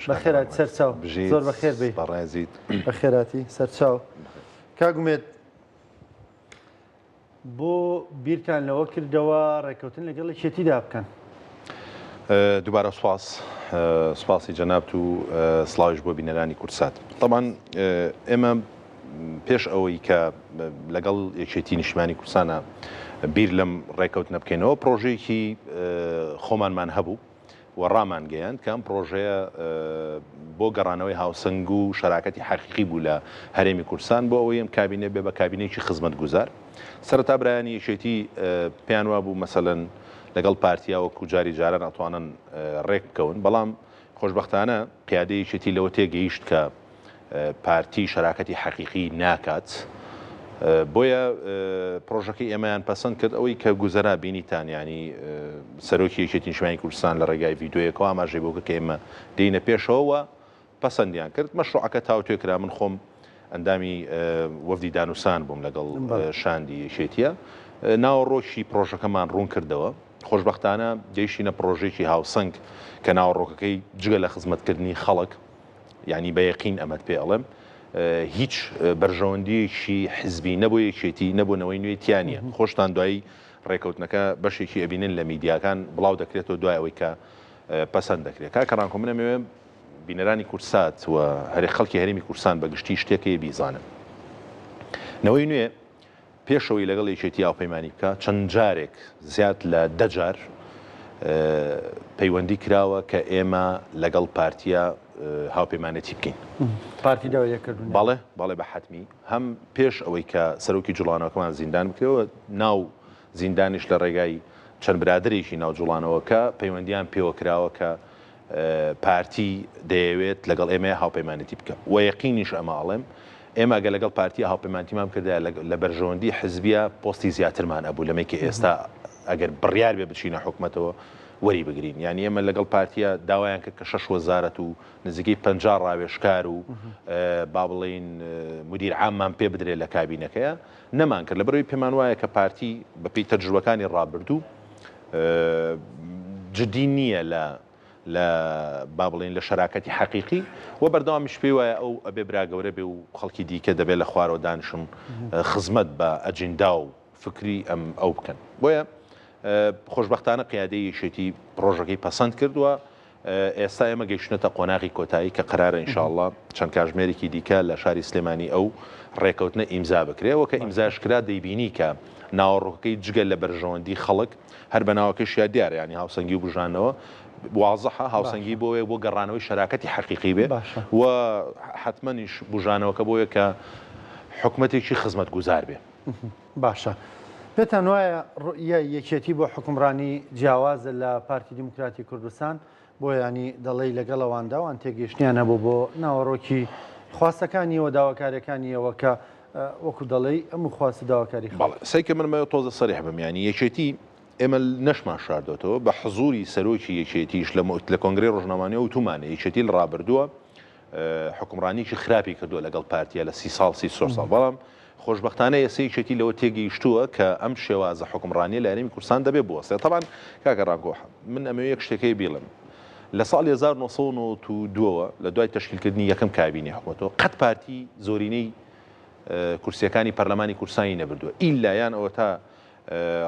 بەخێرات سەرچاو. بژیت. زۆر بەخێر بێی. بەڕێزیت. بەخێراتی سەرچاو. کاک ئومێد بۆ بیرتان لەوە کردەوە ڕێککەوتن لەگەڵ یەکێتیدا بکەن؟ دووبارە سوپاس، سوپاسی جەنابت و سڵاویش بۆ بینەرانی کوردسات. تەبعەن ئێمە پێش ئەوەی کە لەگەڵ یەکێتی نیشتمانی کوردستانە بیر لەم ڕێککەوتنە بکەینەوە، پڕۆژەیەکی خۆمانمان هەبوو و ڕامانگەیاند کە ئەم پڕۆژەیە بۆ گەڕانەوەی هاوسەنگ و شەراکەتی حەقیقی بوو لە هەرێمی کوردستان بۆ ئەوەی ئەم کابینە بێ بە کابینەیەکی خزمەتگوزار. سەرەتا برایانی یەکێتی پێیان وابوو مەسەلەن لەگەڵ پارتیا وەکو جاری جاران ئەتوانن ڕێک بکەون، بەڵام خۆشبەختانە قیادەی یەکێتی لەوە تێگەیشت کە پارتی شەراکەتی حەقیقی ناکات بۆیە پرۆژەکەی ئێمەیان پەسەند کرد ئەوەی کە گوزەرا بینیتان ینی سەرۆکی یەکێتی نیشتمانی کوردستان لە ڕێگای ڤیددیویەکەوە ئاماژەی بۆ کە ئێمە دێینە پێشەوە پەسەندیان کرد مەشروعەکە تاوتوێ کرا من خۆم ئەندامی وەفدی دانوسان بووم لەگەڵ شاندی یەکێتیە ناوەڕۆکی پرۆژەکەمان ڕوون کردەوە خۆشببختانە گەیشتینە پرۆژێکی هاوسەنگ کە ناوەڕۆکەکەی جگە لە خزمەتکردنی خەڵک یانی بە یەقین ئەمەت پێ ئەڵێم هیچ بەرژەوەندیەکی حزبی نە بۆ یەکێتی نە بۆ نەوەی نوێ تیا نیە خۆشتان دوایی ڕێکەوتنەکە بەشێکی ئەبینن لە میدیاکان بڵاو دەکرێتەوە دوای ئەوەی کە پەسەند دەکرێت کاکە ڕانکۆ من ئەمەوێ بینەرانی کوردسات و هەرێ خەڵکی هەرێمی کوردستان بە گشتی شتێک هەیە بیزانن نەوەی نوێ پێش ئەوەی لەگەڵ یەکێتی هاوپەیمانی بکا چەند جارێک زیاد لە دە جار پەیوەندی کراوە کە ئێمە لەگەڵ پارتیا هاوپەیمانێتی بکەین. پارتی داوای لێکردوون؟ بەڵێ بەڵێ بە حەتمی هەم پێش ئەوەی کە سەرۆکی جوڵانەوەکەمان زیندان بکرێ و ناو زیندانیش لە ڕێگای چەند برادەرێکی ناو جوڵانەوەکە پەیوەندیان پێوە کراوە کە پارتی دەیەوێت لەگەڵ ئێمەیا هاوپەیمانێتی بکا وە یەقینیش ئەمە ئەڵێم ئێمە گەر لەگەڵ پارتیا هاوپەیمانتیمان بکردایە لە بەرژەوەندی حزبیا پۆستی زیاترمان ئەبوو لەمەی کە ئێستا ئەگەر بڕیار بێ بچینە حکومەتەوە وەری بگرین یانی ئێمە لەگەڵ پارتیا داوایان کرد کە شەش وەزارەت و نزیکەی 50 ڕاوێژکار و با بڵێین مدیر عاممان پێ بدرێت لە کابینەکەیە نەمان کرد لەبەرئەوەی پێمان وایە کە پارتی بەپێی تەجروبەکانی ڕابردوو جدی نییە لە لە با بڵێین لە شەراکەتی حەقیقی و بەردەوامیش پێی وایە ئەو ئەبێ برا گەورە بێ و خەڵکی دیکە دەبێ لە خوارەوە دانیشن خزمەت بە ئەجیندا و فکری ئەم ئەو بکەن بۆیە خۆشبەختانە قیادەی یەکێتی پڕۆژەکەی پەسەند کردووە ئێستا ئێمە گەیشتنەتە قۆناغی کۆتایی کە قەرارە ان شاء اللە چەند کاژمێرێکی دیکە لە شاری سلێمانی ئەو ڕێکەوتنە ئیمزا بکرێ و کە ئیمزاش کرا دەیبینی کە ناوەڕۆکەکەی جگە لە بەرژەوەندی خەڵک هەر بە ناوەکەشیا دیارە یانی هاوسەنگی و بوژانەوە وازحە هاوسەنگی بۆیە بۆ گەڕانەوەی شەراکەتی حەقیقی بێ و حەتمەنیش بوژانەوەکە بۆیە کە حکومەتێکی خزمەتگوزار بێ. باشە پێتان وایە ڕوئیای یەکێتی بۆ حوکمڕانی جیاوازە لە پارتی دیموکراتی کوردستان؟ بۆ یانی دەڵێی لەگەڵ ئەواندا ئەوان تێگەیشتنیان هەبوو بۆ ناوەڕۆکی خواستەکانیەوە داواکاریەکانیەوە کە وەکو دەڵێی ئەم خواست و داواکاری خەڵک. بەڵێ سەیکە من ئەمەوێ تۆزە سەریح بم یانی یەکێتی ئێمە نەشمان شاردۆتەوە بە حزوری سەرۆکی یەکێتیش لە لە کۆنگرەی ڕۆژنامانیەوە وتومانە یەکێتی لە ڕابردووە حوکمڕانیەکی خراپی کردووە لەگەڵ پارتیا لە 30 ساڵ 34 ساڵ بەڵام خۆشبەختانە ئێستا یەکێتی لەوە تێگەیشتووە کە ئەم شێوازە حوکمڕانیە لە هەرێمی کوردستان دەبێ بوەستێ تەبعەن کاکە ڕانکۆ من ئەمەوێ یەک شتێکەی بیڵێم لە ساڵی 1992 ەوە لە دوای تەشکیلکردنی یەکەم کابینەی حکومەتەوە قەت پارتی زۆرینەی کورسیەکانی پەرلەمانی کوردستانی نەبردووە ئیلا یان ئەوەتا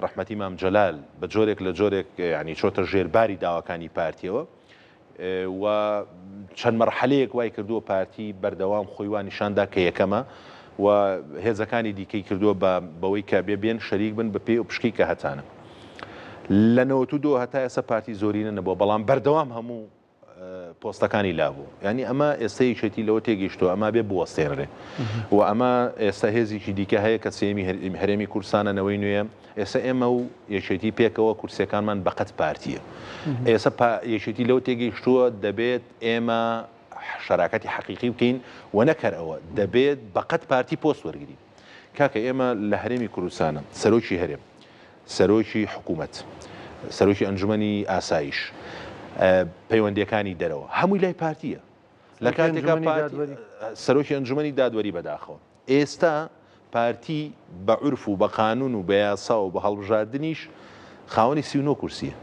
ڕەحمەتی مام جەلال بە جۆرێک لە جۆرێک یعنی چۆتە ژێر باری داواکانی پارتیەوە و چەند مەرحەلەیەک وای کردووە پارتی بەردەوام خۆی وا نیشان دا کە یەکەمە و هێزەکانی دیکەی کردووە بە بەوەی کە بێ بێن شەریک بن بە پێی ئەو پشکەی کە هەتانە. لە 92 هەتا ئێستا پارتی زۆرینە نەبووە بەڵام بەردەوام هەموو پۆستەکانی لابوو یانی ئەمە ئێستا یەکێتی لەوە تێگەیشتووە ئەمە بێ بوەستێنرێ و ئەمە ئێستا هێزێکی دیکە هەیە کە سێمی هەرێمی کوردستانە نەوەی نوێیە ئێستا ئێمە و یەکێتی پێکەوە کورسیەکانمان بەقەد پارتیە. ئێستا یەکێتی لەوە تێگەیشتووە دەبێت ئێمە شەراکەتی حەقیقی بکەین و نەک هەر ئەوە دەبێت بەقەد پارتی پۆست وەرگرین. کاکە ئێمە لە هەرێمی کوردستانە سەرۆکی هەرێم، سەرۆکی حکوومەت، سەرۆکی ئەنجومەنی ئاسایش، پەیوەندیەکانی دەرەوە هەمووی لای پارتیە. لە کاتێکا پارتی سەرۆکی ئەنجومەنی دادوەری بەداخەوە. ئێستا پارتی بە عورف و بە قانون و بە یاسا و بە هەڵبژاردنیش خاوەنی 39 کورسیە.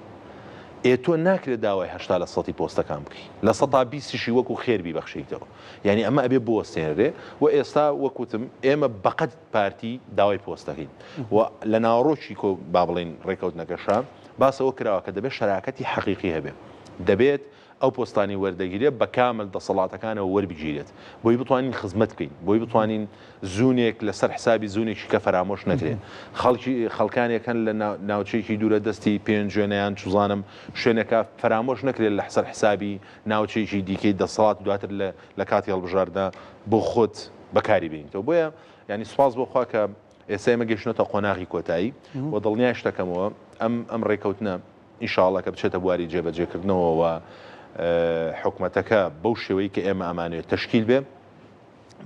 ئێ تۆ ناکرێت داوای 80 لە سەتی پۆستەکان بکەی 20%یشی وەکو خێر بیبەخشیتەوە یعنی ئەمە ئەبێ بوەستێنرێ و ئێستا وەکوتم ئێمە بەقەد پارتی داوای پۆستەکەین و لە ناوەڕۆکی کۆ با بڵێین ڕێکەوتنەکەشا باس ئەوە کراوە کە دەبێت شەراکەتی حەقیقی هەبێ دەبێت ئەو پۆستانی وەردەگیرێت بە کامل دەسەڵاتەکانەوە وەربگیرێت بۆی بتوانین خزمەت بکەین بۆی بتوانین زونێک لەسەر حسابی زونێکی کە فەرامۆش نەکرێت خەڵکی خەڵکانێک هەن لە ناوچەیەکی دوورە دەستی پێنجوێنە یان چوزانم شوێنێکە فەرامۆش نەکرێت لە سەر حسابی ناوچەیەکی دیکەی دەسەڵات دواتر لە کاتی هەڵبژاردە بۆ خۆت بەکاری بێنیتەوە بۆیە یانی سوپاس بۆ خوا کە ئێستا ئێمە گەیشتنەتە قۆناغی کۆتایی و دڵنیایش دەکەمەوە ئەم ئەم ڕێکەوتنە ئینشاڵڵا کە بچێتە بواری جێبەجێکردنەوە و حکومەتەکە بەو شێوەی کە ئێمە ئەمانەوێت تەشکیل بێ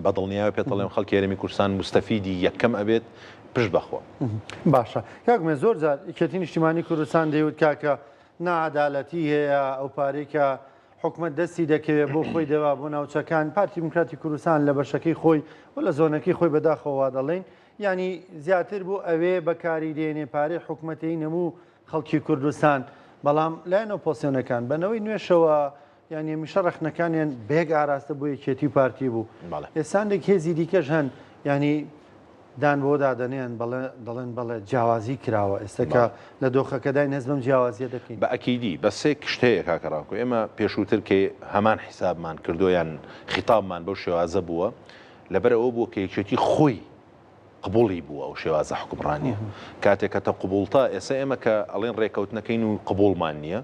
بە دڵنیایەوە پێت دەڵێم خەڵکی هەرێمی کوردستان موستەفیدی یەکەم ئەبێت پشت بەخوا. باشە کاک ئومێد زۆر جار یەکێتی نیشتیمانی کوردستان دەیوت کاکە ناعەدالەتی هەیە ئەو پارەی کە حکومەت دەستی دەکەوێت بۆ خۆی دەبا بۆ ناوچەکان، پارتی دیموکراتی کوردستان لە بەشەکەی خۆی و لە زۆنەکەی خۆی بەداخەوە وا دەڵێین یانی زیاتر بۆ ئەوێ بەکاری دێنێ پارەی حکومەتەی نەموو خەڵکی کوردستان بەڵام لایەن ئۆپۆسیۆنەکان بە نەوەی نوێشەوە یانی هەمیشە ڕەخنەکانیان بە یەک ئاراستە بۆ یەکێتی و پارتی بوو ئێستا هەندێک هێزی دیکەش هەن یانی دان بەوەدا دەنێن بەڵێ دەڵێن بەڵێ جیاوازی کراوە ئێستا کە لە دۆخەکەداین هەست بەم جیاوازیە دەکەین. بە ئەکیدی بەس سێ شت هەیە کاکە ڕاکۆ ئێمە پێشووتر کە هەمان حیسابمان کردووە یان خیتابمان بەو شێوازە بووە لەبەر ئەوە بووە کە یەکێتی خۆی قبوڵی بووە ئەو شێوازە حوکمڕانیە کاتێک کە تە قبوڵتە ئێستا ئێمە کە ئەڵێن ڕێکەوتنەکەین و قبوڵمان نییە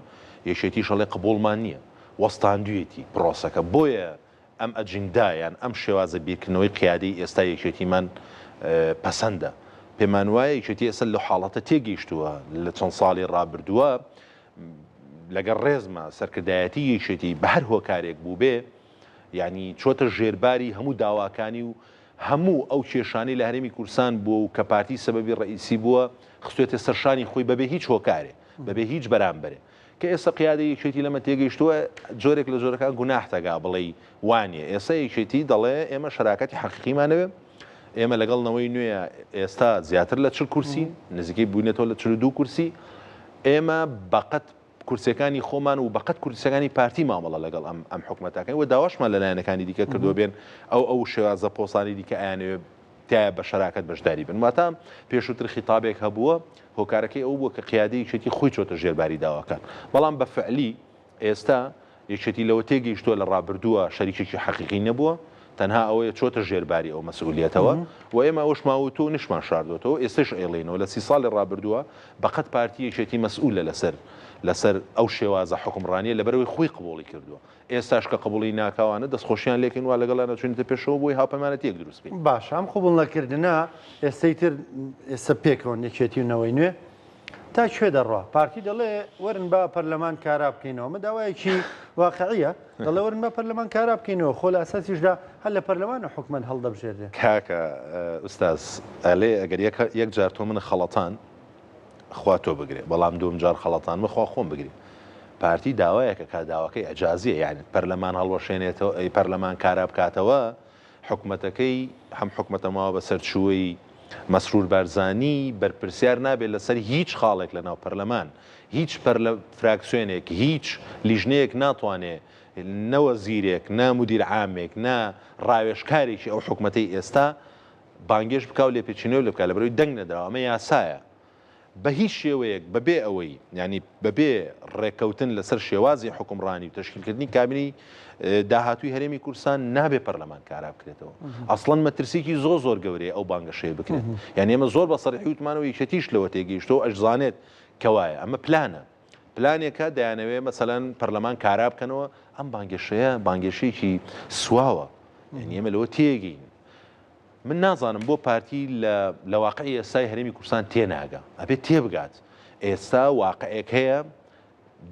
یەکێتیش ئەڵێ قبوڵمان نییە وەستاندویەتی پرۆسەکە بۆیە ئەم ئەجندا یان ئەم شێوازە بیرکردنەوەی قیادەی ئێستای یەکێتیمان پەسەندە. پێمانوایە یەکێتی ئێستا لەو حاڵەتە تێگەیشتووە لە چەند ساڵی ڕابردووە لەگەڵ ڕێزما سەرکردایەتی یەکێتی بە هەر هۆکارێک بووبێ یانی چۆتە ژێرباری هەموو داواکانی و هەموو ئەو کێشانەی لە هەرێمی کوردستان بووە و کە پارتی سەبەبی ڕەئیسی بووە خستوێتە سەر شانی خۆی بەبێ هیچ هۆکارێ بەبێ هیچ بەرامبەرێ. کە ئێستا قیادەی یەکێتی لەمە تێگەیشتووە جۆرێک لە جۆرەکان گوناحتەگا بڵێی وانیە ئێستا یەکێتی دەڵێ ئێمە شەراکەتی حەقیقیمان ئەوێ ئێمە لەگەڵ نەوەی نوێ ئێستا زیاتر لە 40 کورسین نزیکەی بووینەتەوە لە 42 کورسی ئێمە بەقەت کورسەکانی خۆمان و بەقەت کورسەکانی پارتی مامەڵە لەگەڵ ئەم ئەم حکومەتەکەی و داواشمان لە لایەنەکانی دیکە کردووە بێن ئەو ئەو شێوازە پۆستانی دیکە ئەیانەوێ تیایا بە شەراکەت بەشداری بن. واتە پێشووتر خیتابێک هەبووە، هۆکارەکەی ئەوە بووە کە قیادەی یەکێتی خۆی چۆتە ژێر باری داواکان. بەڵام بە فعلی ئێستا یەکێتی لەوە تێگەیشتووە لە ڕابردووە شەریکێکی حەقیقی نەبووە، تەنها ئەوەیە چۆتە ژێر باری ئەو مەسئولیەتەوە و ئێمە ئەوەشمان وتووە و نەشمان شاردۆتەوە و ئێستەش ئەیڵێینەوە لە 30 ساڵی ڕابردووە بەقەد پارتی یەکێتی مەسئولە لەسەر لەسەر ئەو شێوازە حوکمڕانیە لەبەرئەوەی خۆی قبوڵی کردووە. ئێستاش کە قبوڵی ناکا ئەوانە دەستخۆشیان لێکەین وا لەگەڵیانا چوینەتە پێشەوە بۆی هاوپەیمانەتیەک دروست بکەین. باشە ئەم قبوڵ نەکردنە ئێستەی تر ئێستا پێکەوەن یەکێتی و نەوەی نوێ تا کوێ دەڕوا؟ پارتی دەڵێ وەرن با پەرلەمان کارا بکەینەوە ئەمە داوایەکی واقعیە دەڵێ وەرن با پەرلەمان کارا بکەینەوە خۆ لە ئەساسیشدا هەر لە پەرلەمانە حکومەت هەڵدەبژێردرێ. کاکە ئوستاز ئەلێ ئەگەر یەک جار تۆ منە خەڵەتان خوا تۆ بگرێ بەڵام دووەم جار خەڵەتانمە خوا خۆم بگرێ پارتی داوایەک ئەکا داواکەی ئیعجازیە یانی پەرلەمان هەڵوەشێنێتەوە ئەی پەرلەمان کارا بکاتەوە حکومەتەکەی هەم حکومەتە ماوە بەسەر چووەی مەسرور بارزانی بەرپرسیار نابێت لەسەر هیچ خاڵێک لەناو پەرلەمان هیچ پەرلە فراکسیۆنێک هیچ لیژنەیەک ناتوانێ نە وەزیرێک نە مدیر عامێک نە ڕاوێژکارێکی ئەو حکومەتەی ئێستا بانگێشت بکا و لێپێچینەوەی لێ بکا لەبەرئەوەی دەنگ نەدراوە ئەمە یاسایە بە هیچ شێوەیەک بەبێ ئەوەی یانی بەبێ ڕێککەوتن لەسەر شێوازی حوکمڕانی و تەشکیلکردنی کابینەی داهاتووی هەرێمی کوردستان نابێ پەرلەمان کارا بکرێتەوە ئەسڵەن مەترسیکی زۆر زۆر گەورەیە ئەو بانگەشەیە بکرێت یانی ئێمە زۆر بە سەریحی وتمانەوە یەکێتیش لەوە تێگەیشتەوە ئەشزانێت کەوایە ئەمە پلانە پلانێکە دەیانەوێ مەسەلەن پەرلەمان کارا بکەنەوە ئەم بانگەشەیە بانگەشەیەکی سواوە یعنی ئێمە لەوە تێگەین من نازانم بۆ پارتی لە لە واقعی ئێستای هەرێمی کوردستان تێناگا ئەبێت تێبگات ئێستا واقعێک هەیە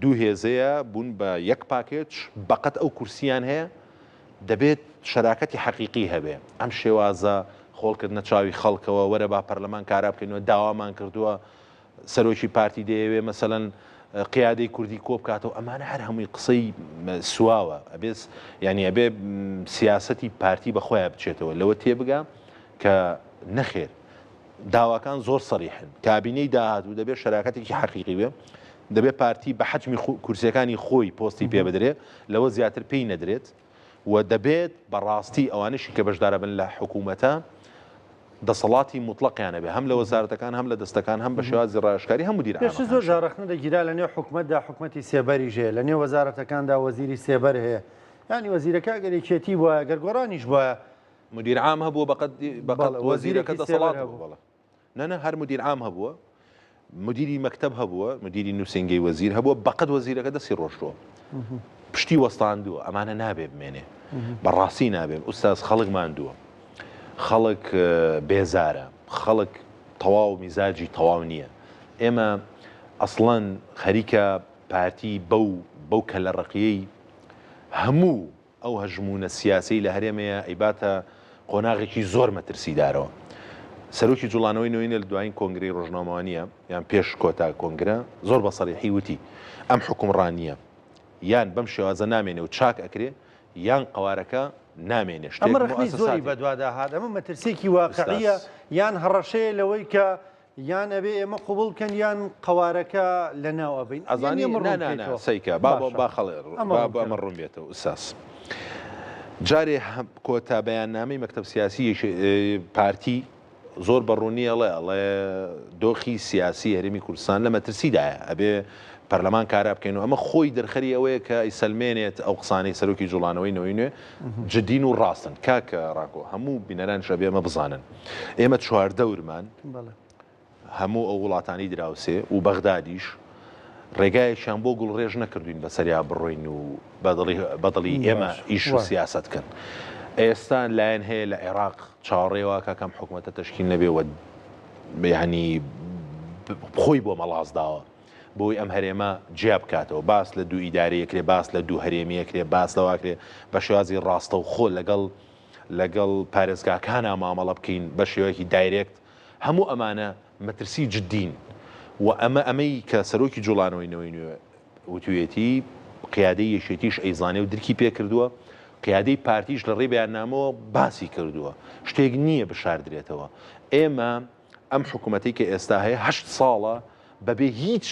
دوو هێزەیە بوون بە یەک پاکێج بەقەت ئەو کورسیان هەیە دەبێت شەراکەتی حەقیقی هەبێ ئەم شێوازە خۆڵکردنە چاوی خەڵکەوە وەرە با پەرلەمان کارا بکەینەوە داوامان کردووە سەرۆکی پارتی دەیەوێ مەسەلەن قیادەی کوردی کۆ بکاتەوە ئەمانە هەر هەمووی قسەی سواوە ئەبێ یعنی ئەبێ سیاسەتی پارتی بە خۆیان بچێتەوە لەوە تێبگا کە نەخێر داواکان زۆر سەریحن کابینەی داهاتوو دەبێت شەراکەتێکی حەقیقی بێ. دەبێت پارتی بە حەجمی کورسیەکانی خۆی پۆستی پێ بدرێ، لەوە زیاتر پێی نەدرێت و دەبێت بە ڕاستی ئەوانەشی کە بەشدارەبن لە حکوومەتە دەسەڵاتی موتڵەقیان هەبێ هەم لە وەزارەتەکان هەم لە دەستەکان هەم بە شێوازی ڕاوێژکاری هەم مودیر پێشتر زۆر عامەکانیش. جار ڕەخنە دەگیرا لە نێو حکومەتدا حکومەتی سێبەریش هەیە، لە نێو وەزارەتەکاندا وەزیری سێبەر هەیە، یانی وەزیرەکە ئەگەر یەکێتی بوایە گەر گۆڕانیش بوایە. مودیر عام هەبووە بەقەد بەقەد بەڵێ وەزیرەکە وەزیرێکی سێبەر دەسەڵات بووە هەبوو. بەڵێ. نا نا هەر مدیر عام هەبووە، مدیری مەکتەب هەبووە، مدیری نووسینگەی وەزیر هەبووە، بەقەد وەزیرەکە دەستی ڕۆشتووە، پشتی وەستاندووە، ئەمانە نابێ بمێنێ، بەڕاستی نابێ ئوستاز خەڵک ماندووە، خەڵک بێزارە، خەڵک تەواو میزاجی تەواو نییە، ئێمە ئەسڵەن خەریکە پارتی بەو بەو کەلەڕەقیەی هەموو ئەو هەژموونە سیاسیەی لە هەرێمەیە ئەیباتە قۆناغێکی زۆر مەترسیدارەوە. سەرۆکی جوڵانەوەی نۆینە لە دوایین کۆنگرەی ڕۆژنامەوانیە یان پێش کۆتا کۆنگرە زۆر بە سەریحی وتی ئەم حوکمڕانیە یان بەم شێوازە نامێنێ و چاک ئەکرێ یان قەوارەکە نامێنێ شتێک ئەمە ڕەخنەی زۆری موئەسەساتی بەدوادا هات، ئەمە مەترسیەکی واقعیە ئوستاز. یان هەڕەشەیە لەوەی کە یان ئەبێ ئێمە قبوڵ بکەن یان قەوارەکە لەناو ئەبەین یان ئەزانی ئێمە نا ڕوون نا نا بکەیتەوە سەیکە با باشە با خەڵێ ئەمە با ڕوون با ئەمە بکەرەوە. ڕوون بێتەوە ئوستاز جارێ کۆتا بەیاننامەی مەکتەب سیاسی پارتی زۆر بە ڕوونی ئەڵێ ئەڵێ دۆخی سیاسی هەرێمی کوردستان لە مەترسیدایە ئەبێ پەرلەمان کارا بکەین و ئەمە خۆی دەرخەری ئەوەیە کە ئەیسەلمێنێت ئەو قسانەی سەرۆکی جوڵانەوەی نەوەی نوێ جدین و ڕاستن کاک ڕاکۆ هەموو بینەرانیش ئەبێ ئەمە بزانن ئێمە چواردەورمان هەموو ئەو وڵاتانەی دراوسێ و بەغدادیش ڕێگایەکیان بۆ گوڵڕێژ نەکردوین بەسەریا بڕۆین و بەدڵی ئێمە ئیش و سیاسەت کەن. ئێستا لایەن هەیە لە عێراق چاوەڕێ واکا کەم حکومەتە تەشکیل نەبێ و یعنی خۆی بۆ مەڵاس داوە بۆی ئەم هەرێمە جیا بکاتەوە باس لە دوو ئیدارەیە کرێ باس لە دوو هەرێمیە کرێ باس لەواکرێ بە شێوازی ڕاستەوخۆ لەگەڵ لەگەڵ پارێزگاکانا مامەڵە بکەین بە شێوەیەکی direct، هەموو ئەمانە مەترسی جدین و ئەمە ئەمەی کە سەرۆکی جوڵانەوەی نەوەی نوێ وتویەتی قیادەی یەکێتیش ئەیزانێ و درکی پێکردووە، قیادەی پارتیش لە ڕێی بەیاننامەوە باسی کردووە، شتێک نییە بشاردرێتەوە. ئێمە ئەم حکومەتەی کە ئێستا هەیە هەشت ساڵە بەبێ هیچ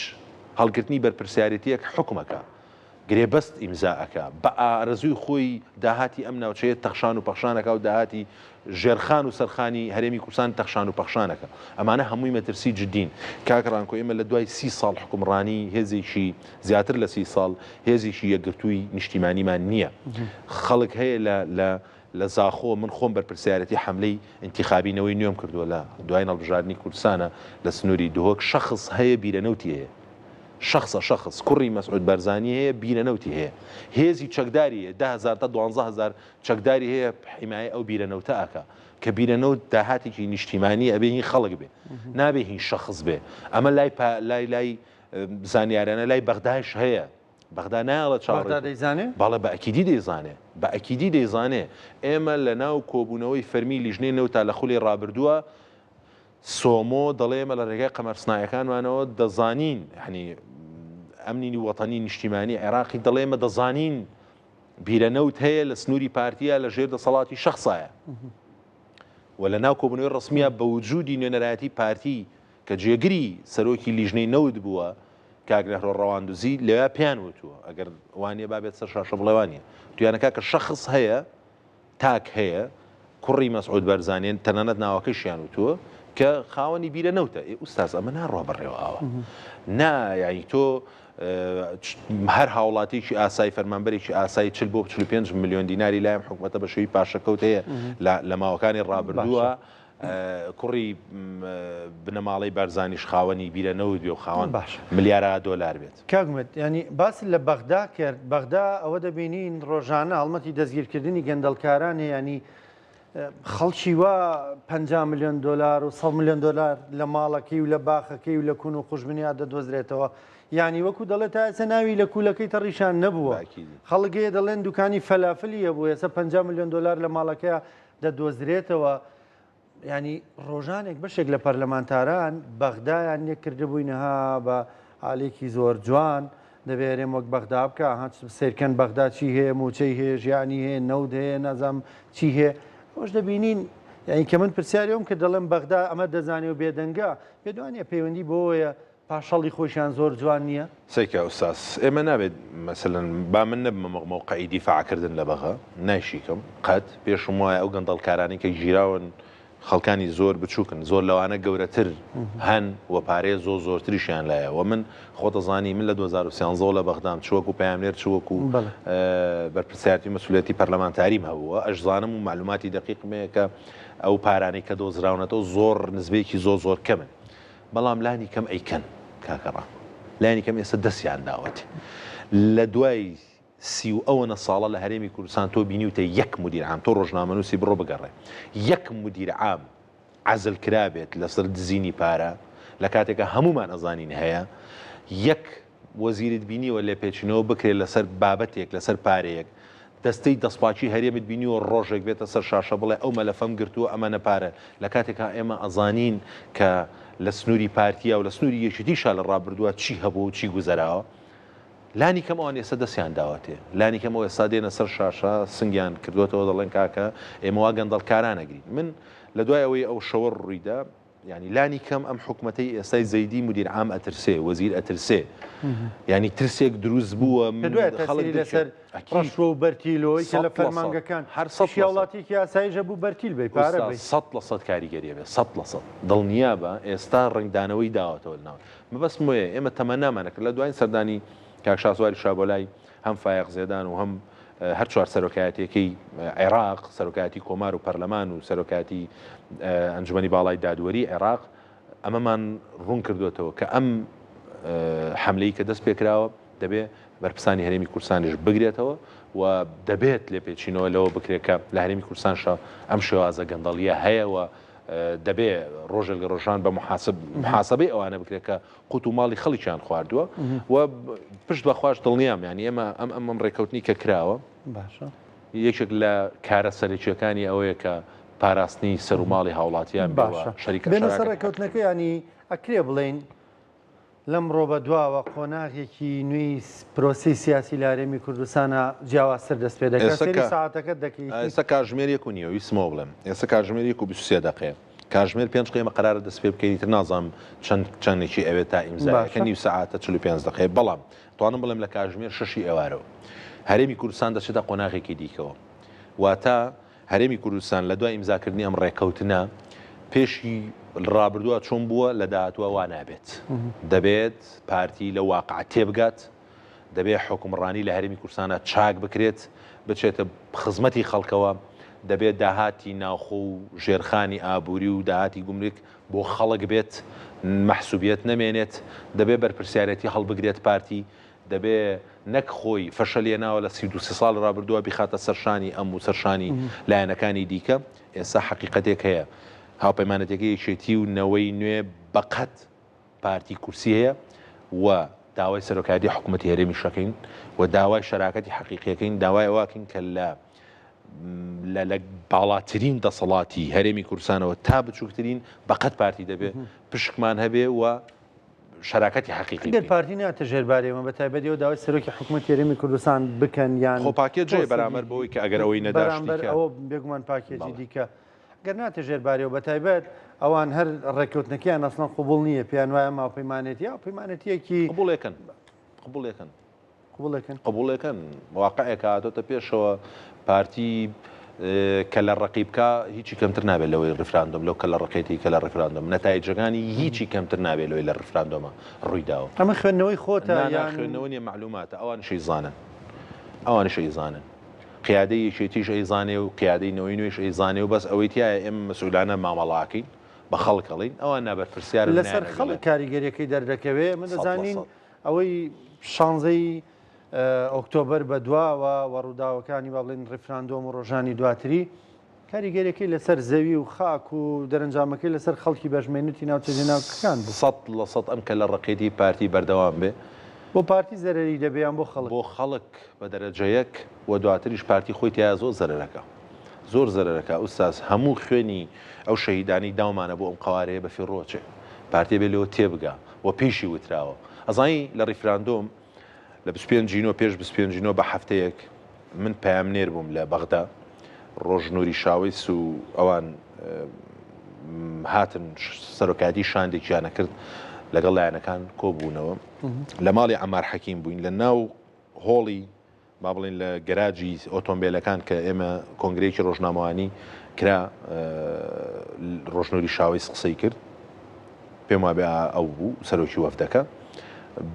هەڵگرتنی بەرپرسیارێتییەک حوکمەکا، گرێبەست ئیمزا ئەکا، بە ئارەزووی خۆی داهاتی ئەم ناوچەیە تەخشان و پەخشان ئەکا و داهاتی ژێرخان و سەرخانی هەرێمی کوردستان تەخشان و پەخشان ئەکا. ئەمانە هەمووی مەترسی جدین. کاک ڕانکۆ ئێمە لە دوای سی ساڵ حوکمڕانی هێزێکی زیاتر لە سی ساڵ هێزێکی یەکگرتووی نیشتیمانیمان نییە. خەڵک هەیە لە لە لە زاخۆ من خۆم بەرپرسیارێتی حەملەی ئینتیخابی نەوەی نوێم کردووە لە دوایین هەڵبژاردنی کوردستانە لە سنووری دهۆک شەخس هەیە بیرە نەوتی هەیە شەخسە شەخس کوڕی مەسعود بارزانی هەیە بیرە نەوتی هەیە هێزی چەکداری هەیە 10هزار تا 12هزار چەکداری هەیە حیمایە ئەو بیرە نەوتە ئەکا کە بیرە نەوت داهاتێکی نیشتیمانی ئەبێ هی خەڵک بێ نابێ هی شەخس بێ ئەمە لای لای لای زانیارانە لای بەغدایش هەیە بەغدا نایەڵێ چاوەڕێی بەغدا دەیزانێ؟ بەڵێ بە ئەکیدی دەیزانێ بە ئەکیدی دەیزانێ ئێمە لە ناو کۆبوونەوەی فەرمی لیژنەی نەوتا لە خولی ڕابردووە سۆمۆ دەڵێ ئێمە لە ڕێگای قەمەر سناعیەکانمانەوە دەزانین یعنی ئەمنی وەتەنی نیشتیمانی عێراقی دەڵێ ئێمە دەزانین بیرە نەوت هەیە لە سنووری پارتیە لە ژێر دەسەڵاتی شەخسایە و لە ناو کۆبوونەوەی ڕسمیە بە وجودی نوێنەرایەتی پارتی کە جێگری سەرۆکی لیژنەی نەوت بووە کاک نەهرۆ ڕەواندوزی لەویا پێیان وتووە ئەگەر وانیە با بێت سەر شاشە بڵێ وانیە وتویانە کاکە شەخس هەیە تاک هەیە کوڕی مەسعود بەرزانیە تەنانەت ناوەکەشیان وتووە کە خاوەنی بیرە نەوتە ئێ ئوستاز ئەمە ناڕوا بەڕێوە ئاوە نا یعنی تۆ هەر هاوڵاتیکی ئاسایی فەرمانبەرێکی ئاسایی 40 بۆ 45 میلیۆن دیناری لایم حکوومەتە بە شێوی پاشەکەوت هەیە لە ماوەکانی ڕابردووە کوڕی بنەماڵەی بارزانیش خاوەنی بیرە نەوت بێ و خاوەن باشە. ملیارا دۆلار بێت. کاک ئومێد یانی باست لە بەغدا کرد، بەغدا ئەوە دەبینین ڕۆژانە هەڵمەتی دەستگیرکردنی گەندەڵکاران هەیە یانی خەڵکی وا 50 ملیۆن دۆلار و 100 ملیۆن دۆلار لە ماڵەکەی و لە باخەکەی و لە کون و قوژبنیا دەدۆزرێتەوە یانی وەکو دەڵێت تا ئێستا ناوی لە کولەکەی تەڕیشان نەبووە باکیدی. خەڵک هەیە دەڵێن دوکانی فەلافلی هەبوو ئێستا 50 ملیۆن دۆلار لە ماڵەکەیا دەدۆزرێتەوە، یانی ڕۆژانێک بەشێک لە پەرلەمانتاران بەغدایان لێ کردبووین ها بە حالێکی زۆر جوان دەبێ هەرێم وەک بەغدا بکە ها سیرکەن بەغدا چی هەیە موچەی هەیە ژیانی هەیە نەوت هەیە نازام چی هەیە ئەوش دەبینین یعنی کە من پرسیاری ئەوم کە دەڵێم بەغدا ئەمە دەزانێ و بێدەنگە پێدوانە پەیوەندی بۆیە. پاشەڵی خۆیشیان زۆر جوان نییە؟ سەیکە ئوستاز ئێمە نابێت مەسەلەن با من نەبمە مەوقعی دیفاع کردن لە بەغا نایشیکەم قەت پێشم وایە ئەو گەندەڵکارانەی کە گیراون خەڵکانی زۆر بچوکن زۆر لەوانە گەورەتر هەن و پارەیە زۆر زۆرتریشیان لایە و من خۆتەزانی من لە 2013 لە بەغدام چ وەکو پەیامنێر چ وەکو بەرپرسیارتی مەسئولیەتی پەرلەمانتاریم هەبووە ئەشزانم و معلوماتی دەقیقم هەیە کە ئەو پارانەی کە دۆزراونەتەوە زۆر نسبەیەکی زۆر زۆر کەمن بەڵام لانی کەم ئەیکەن کاکە ڕام لانی کەم ئێستا دەستیان داوەتێ لە دوای سی و ئەوەنە ساڵە لە هەرێمی کوردستان تۆ بینیوتە یەک مدیر عام تۆ ڕۆژنامەنووسی بڕۆ بگەڕێ یەک مدیر عام عەزل کرابێت لەسەر دزینی پارە لە کاتێکا هەموومان ئەزانین هەیە یەک وەزیرت بینیوە لێپێچینەوە بکرێت لەسەر بابەتێک لەسەر پارەیەک دەستەی دەستپاکی هەرێمت بینیوە ڕۆژێک بێتە سەر شاشە بڵێ ئەو مەلەفەم گرتووە ئەمەنە پارە لە کاتێکا ئێمە ئەزانین کە لە سنووری پارتیا و لە سنووری یەکێتیشا لە ڕابردووە چی هەبووە و چی گوزەراوە لانی کەم ئەوان ئێستا دەستیان داوەتێ لانی کەم ئەو ئێستا دێنە سەر شاشە سنگیان کردووەتەوە دەڵێن کاکە ئێمە وا گەندەڵکاران ئەگرین من لە دوای ئەوەی ئەو شەوە ڕوویدا یانی لانی کەم ئەم حکومەتەی ئێستای زەیدی مدیر عام ئەترسێ وەزیر ئەترسێ یانی ترسێک دروست بووە کە دوای تەسیری لەسەر ڕەشوە و بەرتیلۆی کە لە فەرمانگەکان هەر سەد هاوڵاتیەکی ئاساییش هەبوو بەرتیل بەی پارە بەی. 100% کاریگەریە بێ 100% دڵنیا بە ئێستا ڕەنگدانەوەی داوەتەوە لەناو مەبەستم وەیە ئێمە تەمەنامان ئەکرد لە دواین سەردانی کاک شاسواری شابۆلای هەم فایەق زێدان و هەم هەر چوار سەرۆکایەتیەکەی عێراق، سەرۆکایەتی کۆمار و پەرلەمان و سەرۆکایەتی ئەنجومەنی باڵای دادوەری عێراق، ئەمەمان ڕوون کردوێتەوە کە ئەم حەملەی کە دەست پێکراوە دەبێ بەرپرسانی هەرێمی کوردستانیش بگرێتەوە و دەبێت لێپێچینەوە لەوە بکرێت کە لە هەرێمی کوردستانشا ئەم شێوازە گەندەڵیە هەیە و دەبێ ڕۆژێک لە ڕۆژان بە محاسبەی ئەوانە بکرێت کە قوت و ماڵی خەڵکیان خواردووە و پشت بەخواش دڵنیام یانی ئێمە ئەم ئەم ئەم ڕێککەوتنی کە کراوە باشە یەکێک لە کارە سەرەکیەکانی ئەوەیە کە پاراستنی سەر و ماڵی هاوڵاتیان باشە شەریکە بێنە سەر ڕێککەوتنەکە ینی ئەکرێ بڵێین لەمڕۆ بە دواوە قۆناغێکی نوێی پرۆسی سیاسی لە هەرێمی کوردستانە جیاوازتر دەست پێ دەکات سەیری سەعاتەکەت دەکەی ئێستا کاژمێر یەک و نیوە ویستمەوە بڵێم ئێستا کاژمێر یەک و 23 دەقەیە کاژمێر پێنج قەیمە قەرارە دەست پێ بکەین ئیتر نازانم چەند چەندێکی ئەوێت تا ئیمزایەکە نیو سەعاتە 45 دەقەیە بەڵام توانم بڵێم لە کاژمێر شەشی ئێوارەوە هەرێمی کوردستان دەچێتە قۆناغێکی دیکەوە واتە هەرێمی کوردستان لە دوای ئیمزاکردنی ئەم ڕێککەوتنە پێشی ڕابردووە چۆن بووە لە داهاتووە وا نابێت دەبێت پارتی لە واقع تێبگات دەبێ حوکمڕانی لە هەرێمی کوردستانا چاک بکرێت، بچێتە خزمەتی خەڵکەوە، دەبێ داهاتی ناوخۆ و ژێرخانی ئابووری و داهاتی گومرک بۆ خەڵک بێت، مەحسوبیەت نەمێنێت، دەبێ بەرپرسیارێتی هەڵبگرێت پارتی، دەبێ نەک خۆی فەشەلی هێناوە لە 32 سێ ساڵی ڕابردووە بیخاتە سەر شانی ئەم و سەر شانی لایەنەکانی دیکە، ئێستا حەقیقەتێک هەیە هاوپەیمانەتیەکەی یەکێتی و نەوەی نوێ بەقەد پارتی کورسی هەیە و داوای سەرۆکایەتی حکوومەتی هەرێمیش ئەکەین و داوای شەراکەتی حەقیقی ئەکەین، داوای ئەوە ئەکەین کە لە لە لە باڵاترین دەسەڵاتی هەرێمی کوردستانەوە تا بچووکترین بەقەد پارتی دەبێ پشکمان هەبێ و شەراکەتی حەقیقی گەر پارتی ناتە ژێر باری ئێمە بە تایبەت ئێوە داوای سەرۆکی حکوومەتی هەرێمی کوردستان بکەن یان خۆ پاکێج هەیە بەرامبەر بەوەی کە ئەگەر ئەوەی نەدا شتی بەرامبەر ئەوە بێگومان پاکێجی دیکە گەر ناتە ژێر باریەوە بەتایبەت ئەوان هەر ڕێککەوتنەکەیان ئەسڵەن قبوڵ نییە پێیان وایە ئەم هاوپەیمانێتی هاوپەیمانێتیەکی قبوڵێکن قبوڵێکن قبوڵێکن قبوڵێکن واقعێکە هاتۆتە پێشەوە پارتی کە لە ڕقی بکە هیچی کەمتر نابێت لەوەی ڕیفراندۆم لەو کە لە ڕقێتی کە لە ڕیفراندۆم نەتایجەکانی هیچی کەمتر نابێت لەوەی لە ڕیفراندۆمە ڕوویداوە ئەمە خوێندنەوەی خۆتە یان خوێندنەوە نیە معلوماتە ئەوانیش ئەیزانن ئەوانیش ئەیزانن قیادەی یەکێتیش ئەیزانێ و قیادەی نەوەی نوێیش ئەیزانێ و بەس ئەوەی تیایە ئێمە مەسئولانە مامەڵە ئەکەین بە خەڵک ئەڵێین ئەوان نابەرپرسیارن لەسەر خەڵک کاریگەریەکەی دەردەکەوێ ئێمە دەزانین ئەوەی شانزەی ئۆکتۆبەر بەدواوە و ڕووداوەکانی با بڵێین ڕیفراندۆم و ڕۆژانی دواتری کاریگەریەکەی لەسەر زەوی و خاک و دەرەنجامەکەی لەسەر خەڵکی بەژمێنتی ناوچە جێناوکەکان بوو. 100% ئەم کەلەڕەقێتی پارتی بەردەوام بێ. بۆ پارتی زەرەری دەبێ یان بۆ خەڵک؟ بۆ خەڵک بە دەرەجە یەک و دواتریش پارتی خۆی تیایا زۆر زەرەرەکا زۆر زەرەرەکا ئوستاز هەموو خوێنی ئەو شەهیدانەی داومانە بۆ ئەم قەوارەیە بە فیڕۆ ئەچێ پارتی ئەبێ لەوە تێبگا و پێیشی وتراوە ئەزانی لە ڕیفراندۆم لە 25 ی نۆ پێش 25 ی نۆ بە هەفتەیەک من پەیامنێر بووم لە بەغدا ڕۆژ نوری شاوەیس و ئەوان هاتن سەرۆکایەتی شاندێکیانە کرد لەگەڵ لایەنەکان کۆبوونەوە لە ماڵی عەمار حەکیم بووین لە ناو هۆڵی با بڵێین لە گەراجی ئۆتۆمبێلەکان کە ئێمە کۆنگرەیەکی ڕۆژنامەوانی کرا ڕۆژنوری شاوەیس قسەی کرد پێم وابێ ئەو بوو سەرۆکی وەفدەکە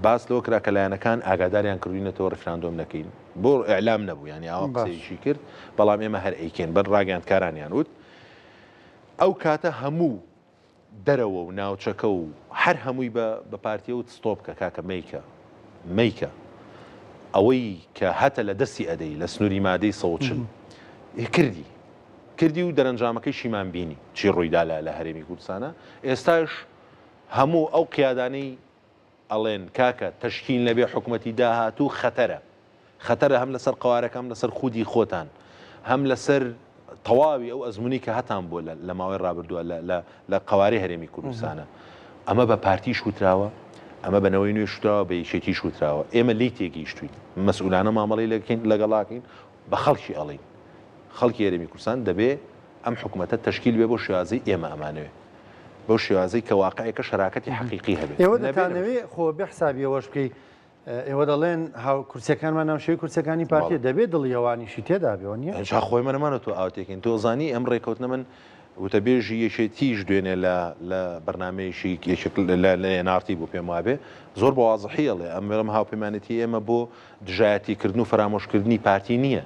باس لەوە کرا کە لایەنەکان ئاگاداریان کردوینەتەوە ڕیفراندۆم نەکەین بۆ ئیعلام نەبوو یانی ئاوا قسەیەکی کرد بەڵام ئێمە هەر ئەیکەین بەر ڕاگەیاندکارانیان وت ئەو کاتە هەموو دەرەوە و ناوچەکە و هەر هەمووی بە بە پارتیە وت ستۆپ کە کاکە مەیکە مەیکە ئەوەی کە هەتە لە دەستی ئەدەی لە سنووری مادەی 140 کردی کردی و دەرەنجامەکەی شیمان بینی چی ڕوویدا لە لە هەرێمی کوردستانە ئێستاش هەموو ئەو قیادانەی ئەڵێن کاکە تەشکیل نەبێ حکومەتی داهاتوو خەتەرە خەتەرە هەم لەسەر قەوارەکە هەم لەسەر خودی خۆتان هەم لەسەر تەواوی ئەو ئەزمونی کە هەتان بووە لە ماوەی ڕابردووە لە قەوارەی هەرێمی کوردستانە ئەمە بە پارتیش وتراوە ئەمە بە نەوەی نوێش وتراوە بە یەکێتیش وتراوە ئێمە لێی تێگەیشتوین مەسئولانە مامەڵەی لەکەین لەگەڵاکەین بە خەڵکی ئەڵین خەڵکی هەرێمی کوردستان دەبێ ئەم حکومەتە تەشکیل بێ بۆ شێوازەی ئێمە ئەمانەوێ بەو شێوازەی کە واقعێکە شەراکەتی حەقیقی هەبێ. ئێوە دەتانەوێ خۆ بێ حسابی ئەوەش بکەی ئێوە دەڵێن هاو کورسیەکانمان ناوشێوەی کورسیەکانی پارتیە دەبێ دڵی ئەوانیشی تێدا بێ وەنیە؟ ئینجا خۆ ئێمە نەمانە تۆ ئاوتێکین تۆ زانی ئەم ڕێکەوتنە من وتەبێژی یەکێتیش دوێنێ لە لە بەرنامەیەکی یەکێک لە لە NRT بوو پێم وابێ زۆر بە وازحی ئەڵێ ئەم ئەم هاوپەیمانێتی ئێمە بۆ دژایەتی کردن و فەرامۆشکردنی پارتی نییە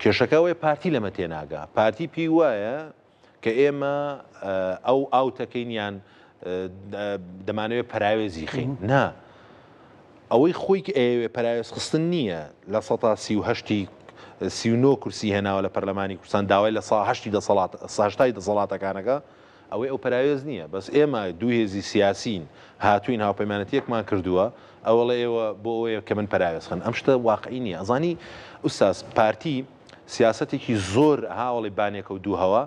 کێشەکە ئەوەیە پارتی لەمە تێناگا پارتی پێی وایە کە ئێمە ئەو ئاوتەکەین یان دەمانەوێت پەراوێزی خەین نا ئەوەی خۆی کە ئەیەوێ پەراوێز خستن نییە لە سەتا سی و هەشتی 39 کورسی هێناوە لە پەرلەمانی کوردستان داوای لە سا هەشتی دەسەڵات ساشتای دەسەڵاتەکانەکە ئەوەی ئەو پەراوێز نییە بەس ئێمە دوو هێزی سیاسین هاتوین هاوپەیمانەتیەکمان کردووە ئەوەڵێ ئێوە بۆ ئەوەیە کە من پەراوێز خەن ئەم شتە واقعی نییە ئەزانی ئوستاز پارتی سیاسەتێکی زۆر هاوەڵی بانێکە و دوو هەوا،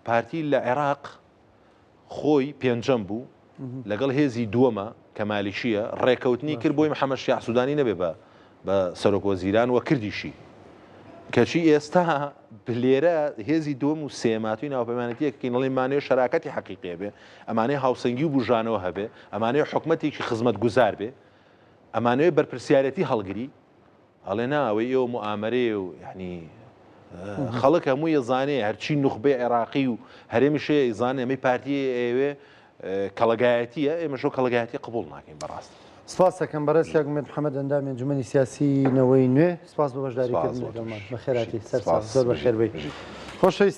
پارتی لە عێراق خۆی پێنجەم بوو لەگەڵ هێزی دووەمە کە مالیکییە ڕێکەوتنی کرد بۆی محەمەد شیاع سودانی نەبێ بە بە سەرۆک وەزیران و کردیشی کەچی ئێستا لێرە هێزی دووەم و سێماتوی ناوپەیمانەتیەک کەین ئەڵێن مانەوێ شەراکەتی حەقیقی بێ ئەمانەیە هاوسەنگی و بوژانەوە هەبێ ئەمانەیە حکومەتێکی خزمەتگوزار بێ ئەمانەوێ بەرپرسیارەتی هەڵگری ئەڵێ نا ئەوەی ئێوە موئامەرەیە و یانی خەڵک هەمووی ئەزانێ هەرچی نوخبەی عێراقی و هەرێمیش هەیە ئەیزانێ ئەمەی پارتی ئەیەوێ کەڵەگایەتیە ئێمەش ئەو کەڵەگایەتی قبوڵ ناکەین بەڕاستی. سپاس دەکەم بەڕێز کاک ئومێد محەمەد ئەندامی ئەنجومەنی سیاسی نەوەی نوێ سپاس بۆ بەشداریکردن لەگەڵمان بەخێرهاتی سەرچاو زۆر بەخێر بێی خۆشەویست.